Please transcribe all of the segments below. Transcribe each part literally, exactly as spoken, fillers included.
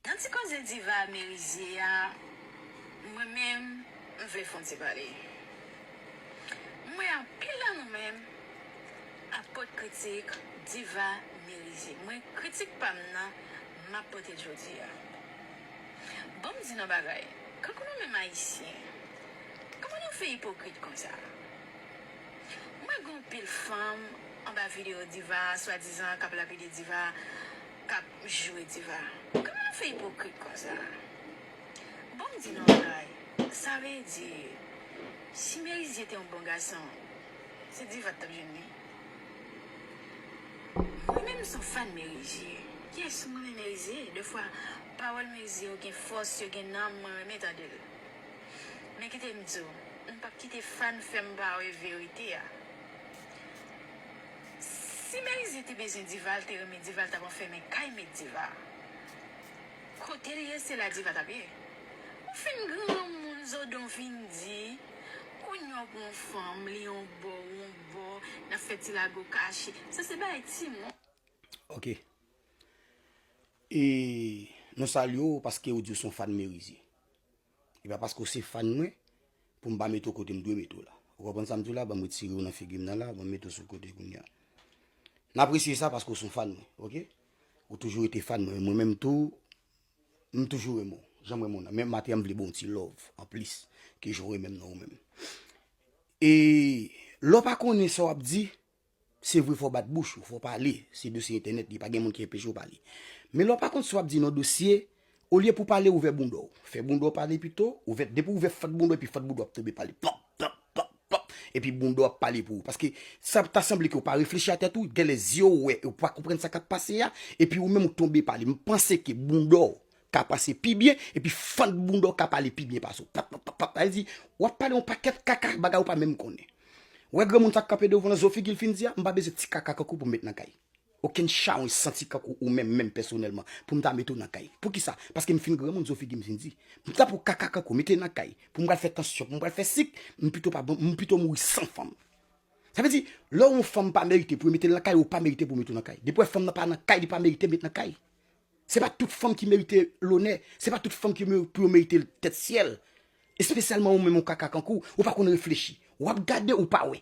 Nan ti koze Diva Merizier a, mwen menm, m vle fè yon ti pale. M wè anpil nan nou menm ap pot kritik Diva Merizier. Mwen, kritik pa m nan, m ap pote l jodi a. Ban m di nou yon bagay, kankou nou menm Ayisyen, kòman nou fè ipokrit konsa? M wè gen anpil fanm anba videyo Diva, swadizan k ap lapide Diva, k ap joure Diva. Kòman nou fè ipokrit konsa? Ban m di nou yon bagay, sa vle di, si Merizier te yon bon gason, se Diva t ap jwenn li. Mwen menm, m se yon fan Merizier. Yes, mwen renmen Merizier. Defwa, pawòl Merizier yo gen fòs, yo gen nanm, mwen renmen tande l. Men kite m di w, m p ap kite fan fè m pa wè verite a. Si Merizier te bezwen Diva, l te renmen Diva, l t ap anfèmen kay met Diva. Kote l ye, se la Diva t ap ye. Ou fin granmoun, zo don fin di, kounye a w pran yon fanm, li yon bò, ou yon bò, n ap fè ti lago kache. Sa se bagay timoun. Ok. E nou salye w paske w di w se yon fan Merizier. E pa paske w se fan mwen pou m pa mete w kote m dwe mete w la. Ou konprann sa m di w la? Ban m retire w nan figi m nan la, ban m mete w sou kote kounye a. N apresye sa paske w se yon fan mwen, ok? Ou toujou rete fan mwen. Mwen menm tou, m toujou renmen w. Jan m renmen w nan. Men maten an m vle ba w yon ti love anplis ke jan w renmen m nan ou menm. E lè w pa konnen sa w ap di, se vre fò w bat bouch ou, fò w pale, se dosye entènèt li, pa gen moun ki enpeche w pale. Men lè w pa konn sa w ap di nan dosye, olye pou w pale, ouvè bounda w. Fè bounda w pale pito, ouvè, depi w ouvè fant bounda w, epi fant bounda w ap tonbe pale. Plòp, plòp, plòp, plòp. Epi bounda w ap pale pou ou. Paske sa ta sanble ke w pa reflechi a tèt ou, genlè zye w wè, ou pa konprann sa k ap pase a, epi ou menm ou tonbe pale. M panse ke bounda w ka pase pi byen, epi fant bounda w ka pale pi byen pase w. Pap, pap, pap, pap. Sa vle di, w ap pale yon pakèt kaka, bagay ou pa menm konnen. Wè granmoun sa k kanpe devan w lan, zo figi l fin di a, m pa bezwen ti kaka kankou pou m met nan kay. Okenn chawony santi kankou ou menm, menm pèsonèlman, pou m ta mete w nan kay. Poukisa? Paske m fin granmoun, zo figi m fin di. M ta pou kaka kankou, mete nan kay. Pou m pral fè tansyon, pou m pral fè sik, m pito pa bon, m pito mouri san fanm. Sa vle di, lè w yon fanm pa merite pou yo mete l nan kay, ou pa merite pou yo mete w nan kay. Depi w wè fanm nan pa nan kay, li pa merite met nan kay. Se pa tout fanm ki merite lonè, se pa tout fanm ki pou yo merite tèt syèl. Espesyalman ou menm yon kaka kankou, ou pa konn reflechi. W ap gade, ou pa wè.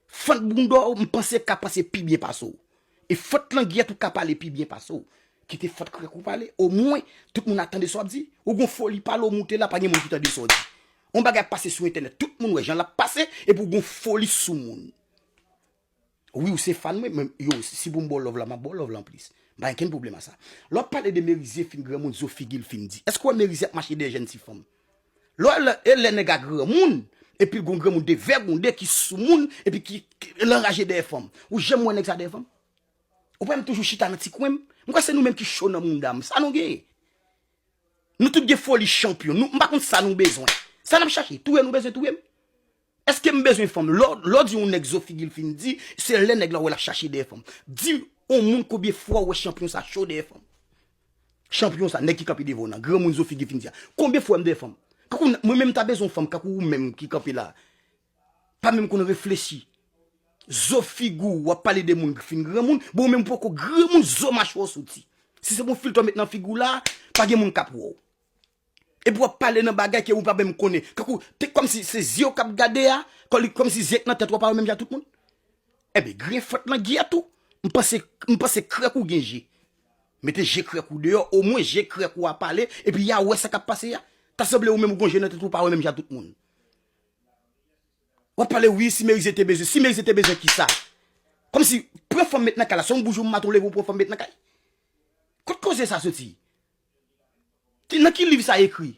Fant bounda w, m panse ka pase pi byen pase w. E fant langyèt ou ka pale pi byen pase w. Kite fant krèk ou pale, omwen, tout moun ap tande sa w ap di. Ou gon foli pale, ou moute la, pa gen moun ki tande sa w di. Yon bagay ap pase sou entènèt, tout moun wè jan l ap pase, epi w gon foli sou moun. Wi, ou se fan mwen, men yo, si pou m ba w love la, m ap ba w love la anplis. M pa gen kenn pwoblèm a sa. Lè w ap pale de Merizier fin granmoun, zo figi l fin di. Èske w wè Merizier ap mache dèyè jèn ti fanm? Lè w wè, e lè nèg a granmoun, epi l gon granmoun devègonde ki soumoun, epi ki, ki l anraje dèyè fanm. Ou janm wè nèg sa dèyè fanm? Ou pa wè m toujou chita nan ti kwen m? M kwè se nou menm ki cho nan mounda m. Sa nou genyen? Nou tout gen foli chanpyon. Nou, m pa konn sa nou bezwen. Sa n ap chache? Touye nou bezwen touye m? Èske m bezwen fanm? Lè w, lè w di yon nèg zo figi l fin di, se lè nèg la w wè l ap chache dèyè fanm. Di yon moun konbyen fwa w wè chanpyon sa cho dèyè fanm. Chanpyon sa, nèg ki kanpe devan w nan, granmoun zo figi fin di a. Konbyen fwa w wè m dèyè fanm? Kankou mwen menm m ta bezwen yon fanm kankou ou menm ki kanpe la. Pa menm konn reflechi. Zo figi w, w ap pale de moun ki fin granmoun, bon ou menm ou poko granmoun, zo machwè w soti. Si se pou yon filtè w met nan figi w la, pa gen moun k ap wè w. Epi w ap pale nan bagay ke ou pa menm konnen. Kankou, te, kòmsi se zye w k ap gade a, kòmsi zye k nan tèt ou a pa wè menm jan tout moun. Enben, griyen fant langyèt ou, m panse, m panse krèk ou gen je. Mete je krèk ou deyò, omwen je krèk ou a pale, epi y a wè sa k ap pase a. Ta sanble ou menm ou gon je nan tèt ou pa wè menm jan tout moun. W ap pale wi, si Merizier te bezwen, si Merizier te bezwen kisa? Kòmsi, pran fanm met nan kay la, se yon boujou maten w leve ou pran fanm met nan kay? Kot koze sa soti? Ki, nan ki liv sa ekri?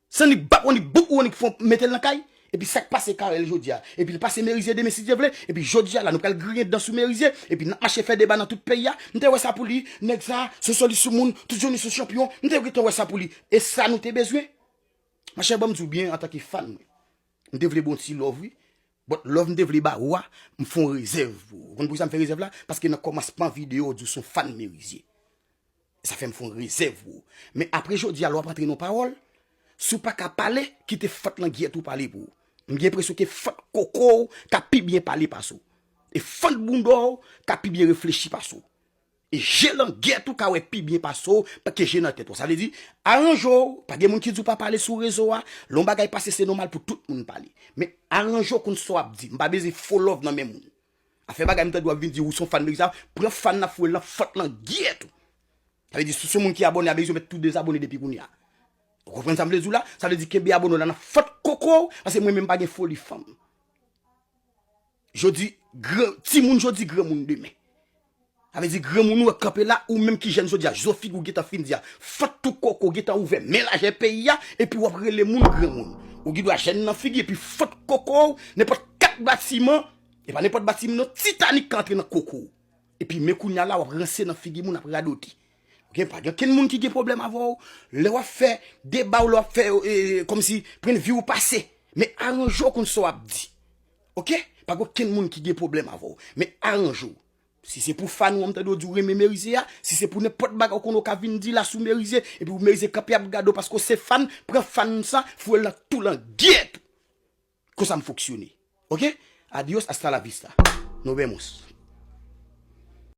Se annik bap, annik boup ou annik fè w mete l nan kay? Epi sa k pase Carel jodi a? Epi l pase Merizier demen si Dye vle? Epi jodi a la, nou pral griyen dan sou Merizier? Epi n ap mache fè deba nan tout peyi a? M te wè sa pou li, nèg sa, se sou li sou moun, tout jounen se chanpyon. M te gentan wè sa pou li. E sa nou te bezwen? Monchè, ban m di w byen, antanke fan mwen, m te vle ba w yon ti love, wi. But love m te vle ba ou a, m fè yon rezèv pou ou. Ou konn poukisa m fè rezèv la? Paske nan kòmansman videyo w di w se yon fan Merizier. Sa fè m fè yon rezèv pou ou. Men apre jodi a, lè w ap antre nan yon pawòl, si w pa ka pale, kite fant langyèt ou pale pou ou. M gen enpresyon ke fant koko w ka pi byen pale pase w. E fant bounda w ka pi byen reflechi pase w. E je langyèt ou ka wè pi byen pase w ke je nan tèt ou. Sa vle di, aranje w, pa gen moun ki di w pa pale sou rezo a, lè yon bagay pase se nòmal pou tout moun pale. Men aranje w konn sa w ap di, m pa bezwen fo love nan men moun. Afè bagay m tande w ap vin di ou se yon fan Merize, pran fan nan foure l nan fant langyèt ou. Sa vle di si w se yon moun ki abòne a Merize, ou mèt tou dezabòne depi kounye a. Ou konprann sa m vle di w la? Sa vle di kenbe abòne w la nan fant koko w, paske mwen menm m pa gen foli fanm. Jodi, gran, timoun jodi, granmoun demen. Sa vle di granmoun ou kanpe la, ou menm ki jèn jodi a, jan figi w gentan fin di a, fant tou koko gentan ouvè men lajè peyi a, epi w ap rele moun granmoun. Ou gen dwa jèn nan figi, epi fant koko w, nenpòt kat batiman, e pa nenpòt batiman non, Titanik ka antre nan koko w. Epi men kounye a la, w ap ranse nan figi moun, ap radote. Ok, pa gen kenn moun ki gen pwoblèm avè w. Lè w ap fè deba w, lè w ap fè, e, kòmsi pwennvi w pase. Men aranje w konn sa w ap di. Ok? Pa gen kenn moun ki gen pwoblèm avè w. Men aranje w. Si se pou fan ou, m tande w di w renmen Merize a, si se pou nenpòt bagay ou konnen w ka vin di la sou Merize, epi w Merize kanpe ap gade w paske w se fan, pran fan sa, foure l nan tou langyèt ou. Konsa m fonksyone. Ok? Adios, hasta la vista. Nos vemos.